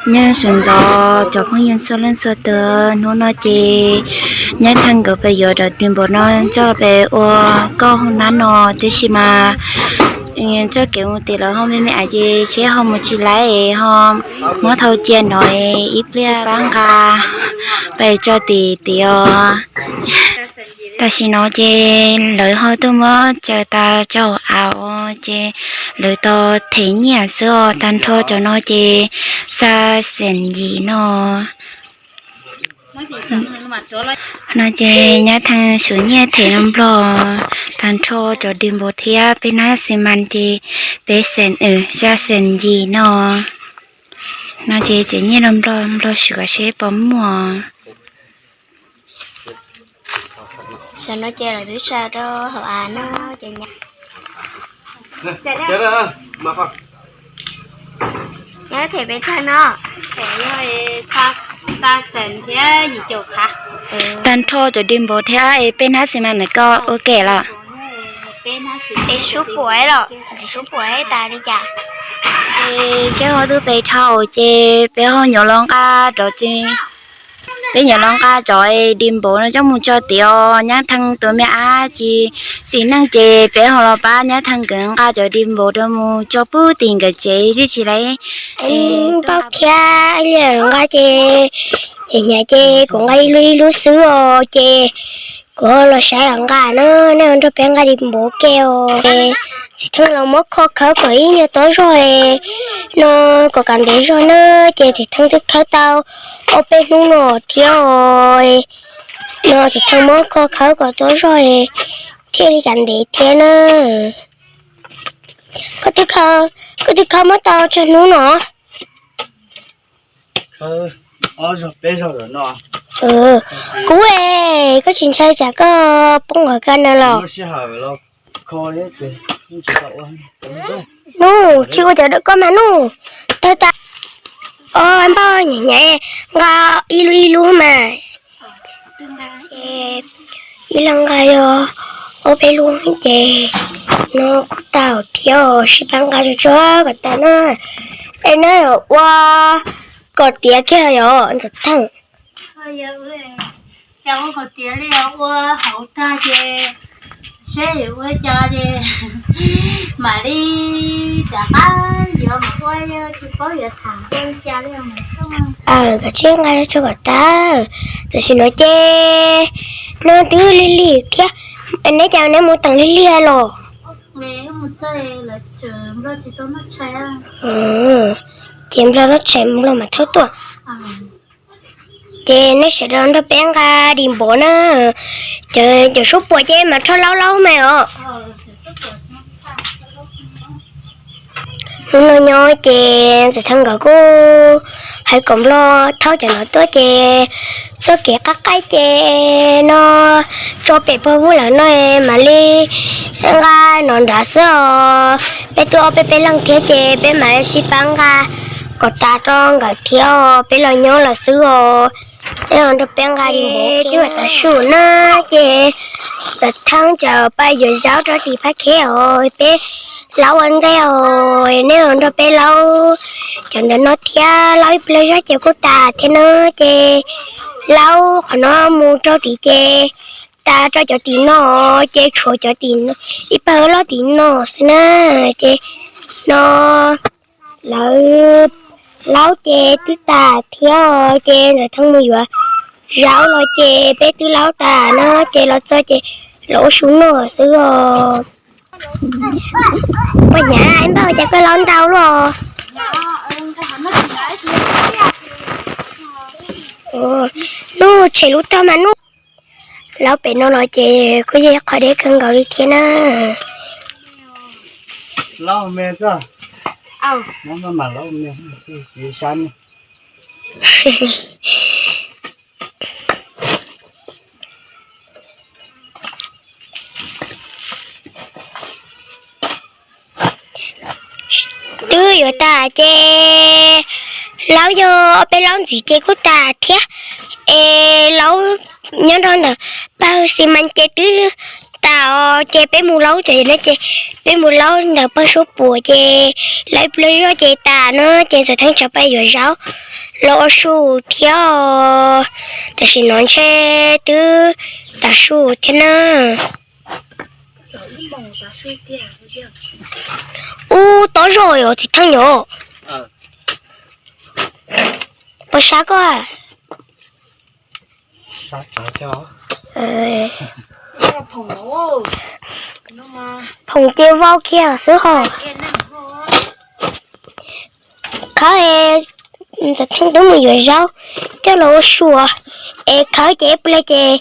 Nyob zoo ntxov cov phooj ywg txhua leej txhua tus, hnub no ces Nyab Theej nkawd pem yuav daim di npaum no coj los pem ua nkauj hauv nab no, tiam sis mas txoj kev mus tim lawv ho me me ais ces seb ho mus tsis laib ho muab thau cia no ib pliag pab nqa pem tso tim tid os. Tam sim no ces lawv ho tuaj muab tsaws tas rau hauv av ces lawv tau them nyiaj xwb os. Tag nrho cov no ces xya xees yim no. No ces Nyab Theej suav nyiaj them los nplog, tag nrho cov di npaum thiab peb hnab xi mas ces peb xees, xya xees yim no. No ces tseem nyiaj los nplog nplog xwb kom seb puas muaj. Tam no ces lawv twb tsaws rau hauv av no ces nyab, nyab them peb tag no, them yog xya xees thiab yim caum phav. Tag nrho cov di npaum thiab peb hnab xi mas ntawm koj ua ke los? Peb sub puam los, txiv sub puam tas li cas. Seb ho twb pem dhau ces peb ho nyuam los nqa rov tsis, peb nyuam los nqa cov di npaum no coj mus tso tim os. Nyab Theej tus me ab tsis xis neej ces peb ho los pab Nyab Theej nkawd nqa cov di npaum rau mus tso pub tim nkawd tsev tib tsis laib. Npauj thiab ib li nqa ces, ces hnyav ces kuv nqa ib lub ib lub xwb os ces kuv los saib los nqa na, nej ho nrog peb nqa di npaum ke os. Txiv Theej los muab kho khawb kom ib nyuag tob zog no, kom kav ntev zog na, ces Txiv Theej twb khawb tau ob peb hnub no thiab os. No Txiv Theej muab kho khawb kom tob zog thiaj li kav ntev thiab na. Koj twb khawb muab tau tsawg hnub no? Kuv es, koj tsis ntshai tsam koj poob qhov ka na los? Nub, tsis ua cov dawm koj mas nub, tawg tas. Os npauj, hnyav hnyav, nqa ib lub ib lub mas. Ib leeg nqa yog ob peb lub ces no kuj tau thiab, sib pab nqa tsuag tsuag kom tas na. Es neb yuav ua kom tiav kiag yom Ntxawm Theej? Cas ua kom tiav li, ua hauv tag ces seb yuav ua cas ces mam li rov qab yuav mus ua, tsis paub yuav tham li cas li. Aws, koj tsis nqa tsuag kom tas, tam sim no ces no twb lig lig thiab. Neb cas neb mus teem lig lig los? Ces nplog noj tshais, nplog mas thaub tuaj. Ces nej sawv daws nrog peb nqa di npaum na. Cov sub puam ces mas rho laub laub mas os. Hnub no nyob ces Ntxawm Theej nkawd kuj hais kom nplog thaub cov no tuaj ces txoj kev qab qaib ces no tso pem pog vub lawm no mam li nqa no nrad xwb os. Peb twb ob peb peb leeg thiab ces peb mam li sib pab nqa kom tas rau nkawd thiab os, peb los nyob los xwb os. Neb ho nrog peb nqa di npaum, twb mam tav su na ces Ntxawm Theej tseem pais yuav zaub rau tim Phab Kheb os, peb laub ua ntej os. Neb ho nrog peb laub cov ntawm no thiab, laub ib pliag zog ces kuj tas thiab na. Ces laub qhov no mus rau tim ces tas rau cov tim no, ces tshuav cov tim ib pawg loj tim no xwb na. Ces no lawv laub ces twb tas thiab os, ces Ntxawm Theej mus yuav zaub los ces peb twb laub tas na, ces los txog ces los ua su noj xwb os. Ua nyav npauj, cas koj laub ntau luaj? Nuj, tshem lub tog mas nuj. Laub pem no los ces kuj yog qhov deb kawg nkaus li thiab na. Twb yuav tas ces laub yog peb laub ntxiv ces kuj tas thiab. Es laub nyob rau ntawm pawg xi mas ces twb tas os, ces peb mus laub cov no ces peb mus laub ntawm pawg suab puam ces laub ib pliag zog ces tas no ces Ntxawm Theej tseem pais yuav zaub. los ua su thiab. Tam sim no ntshe twb tav su thiab na. Ub, tob zog yog txiv theej yom. Puas sab koj? Phoom ces vau kiag xwb hos. Khawb, ntxawm theej twb mus yuav zaub coj los ua su, es khawb ces ib pliag ces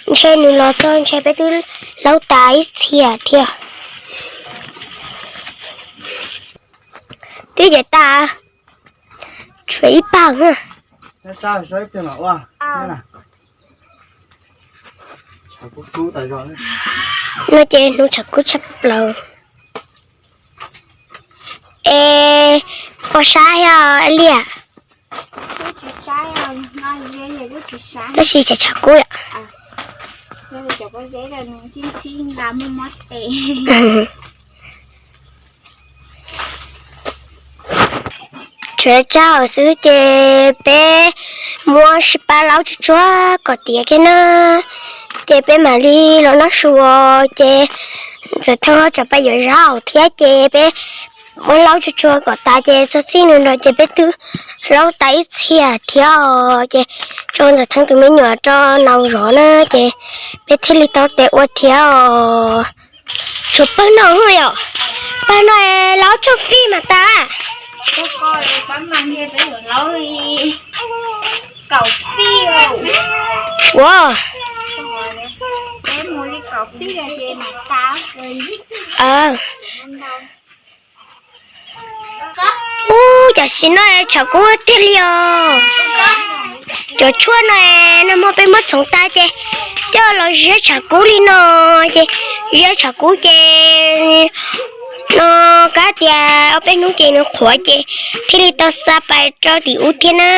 ntshe nws los txog ntshe peb twb laub tas ib txhia thiab. Twb yuav tas, tshuav ib pawg. No ces hnub tshav kub tshaj plaws. Es puas sab yog liam? Tab sis tshav kub yom. Tshuav tsab hauv xwb ces peb muab sib pab laub tsuag tsuag kom tiav kiag na, ces peb mam li los noj su. Ces ntxawm theej ho tsam pais yuav zaub thiab ces peb muab laub tsuag tsuag kom tas ces txog txij nws no ces peb twb laub tas ib txhia thiab os. Ces tso ntxawm theej tus me nyuam rau nraum zov na ces peb thiaj li tau tes ua thiab os. Tshuav pawg no yom, pawg no laub tshuav fij mas tas. Ua, ub, tam sim no tshav kub tiag li os. Cov tshuaj no nag hmo peb muab txhoov tas ces coj los ziab tshav kub li no, ces ziab tshav kub ces no kab tias ob peb hnub ces nws qhuav ces thiaj li tau xa pais rau tim ub thiab na.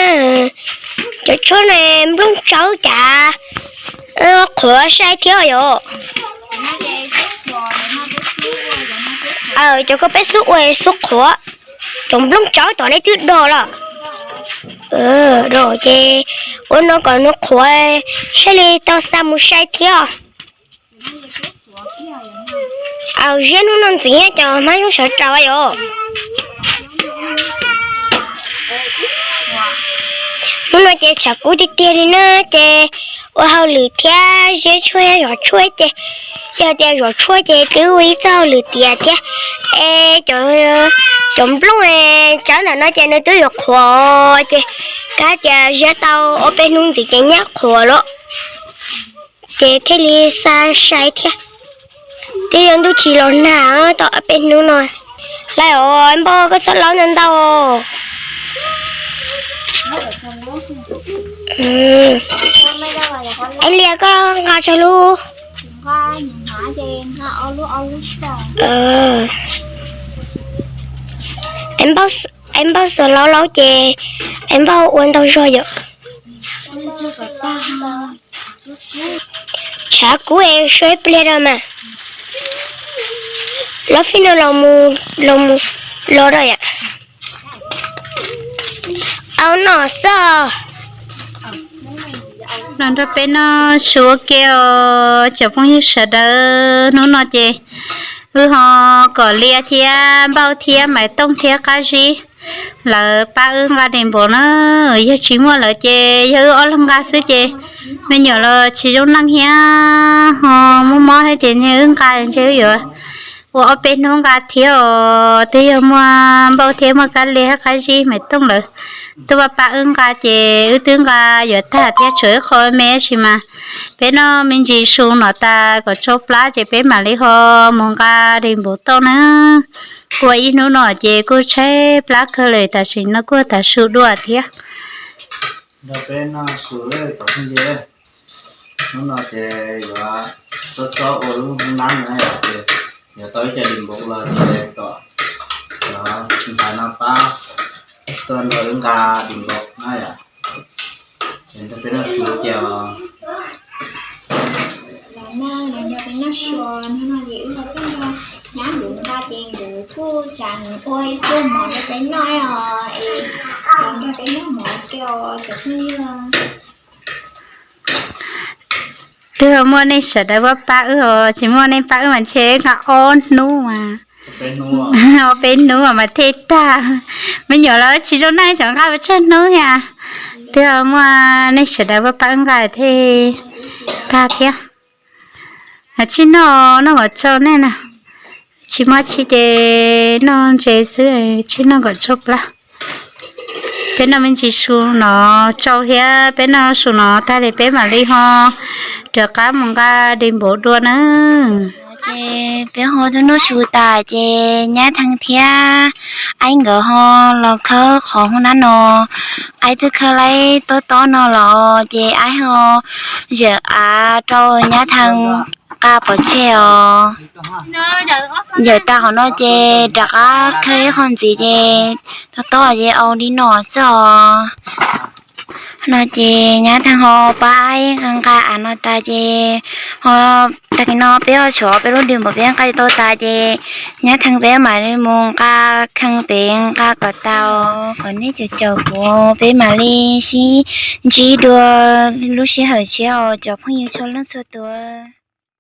Cov tshuaj no nplooj tsawb cas qhuav sai thiab yom. Cov koj peb xub ua xub qhuav, cov nplooj tsawb tom nej twb do los. Do ces ua no kom nws qhuav thiaj li tau xa mus sai thiab. Aw, ziab hnub no ntxiv cov hmab zoo sawv rau yom. Hnub no ces tshav kub tiag tiag li na, ces ua hauj lwm thiab ziab tshuaj zov tshuaj ces, yog tias zov tshuaj ces twb ua ib txoj hauj lwm tiav thiab. Es cov nplooj tsawb ntawm no ces nws twb yuav qhuav ces kab tias ziab tau ob peb hnub ntxiv ces nyab qhuav lawm. Ces thiaj li xa sai thiab. Twb yuav ntuj tsis los nag tau ob peb hnub no. Lawm os, npauj koj txhob laub ntau ntau. Ib liag koj nqa tsawg lub? Es npauj xuas laub laub ces es npauj ua ntau zog yom. Tshav kub es sua ib pliag rau mas. Laub fij no los mus, los mus, los rau yom. Au no xwb. Los nrog peb noj su ua ke os cov phooj ywg sawv daws. Hnub no ces wb ho kom Liaj thiab Npauj thiab Maiv Tooj thiab Qab Zib lawv pab wb nqa dej npaum na. Yog tsis muaj lawv ces yog wb ob leeg nqa xwb ces me nyuam los tsis zoo neej thiab ho muaj mob thiab ces wb nqa ntshe wb yuav ua ob peb hnub nqa thiab os. Twb yog muaj Npauj thiab muaj Kab Liaj thiab Qab Zib Maiv Tooj lawv tuaj pab pab wb nqa ces wb twb nqa yuav tag thiab tshuav ib qho me tab sis mas peb noj me ntsis su no tas kom tsau plab ces peb mam li ho mus nqa dej npaum tau na. Ua ib hnub no ces kuj tshaib plab kawg lawm, tam sim no kuj tav su dua thiab. Nrog peb noj su cov phooj ywg, hnub no ces yuav txob txob ua lub hnub nab no ces yuav tau ib co dej npaum los ces kom cov ntxhais no pab tuaj nrog wb nqa dej npaum na yom. Ces nrog peb noj su ces noj su, hnub no ces wb ho tuaj nrog Nyab nkawd nqa ces nkawd kuj xav ua ib pluag mov rau peb noj os, es los nrog peb noj mov kiag cov phooj ywg. Twb muaj nej sawv daws pab wb os, tsis muaj nej pab wb mas ntshe nqa ob hnub mas, ob peb hnub mas thiaj tag. Me nyuam los tsis zoo noj, tseem nqa pes tsawg hnub thiab. Twb muaj nej sawv daws pab wb nqa thiaj tag thiab. Tsib noj, noj kom tsau nej na. Tsis muaj tsi ces noj ntse xwb, tsib noj kom tsau plab. Peb noj me ntsis su no tsau thiab, peb noj su no tag li peb mam li ho rov qab mus nqa dej npauv dua na. Ces peb ho twb noj su tas ces Nyab Theej thiab Aib nkawd ho los khawb qhov hoob nab no. Aib twb khawb laib tob tob no los ces Aib ho zam av rau Nyab Theej nqa pov tseg os. Zam tas qhov no ces rov qab khawb ib qho ntxiv ces tob tob ces au li no xwb os. No ces Nyab Theej ho pab Aib nqa nqa av no tas ces ho tag kis no peb ho tshuav peb lub dej npauv peb nqa tau tas ces Nyab Theej peb mam li mus nqa khee pem nqa kom tau. Qhov nej caum caum kuv peb mam li sib ntsib dua lub sij hawm tshiab os cov phooj ywg txhua leej txhua tus.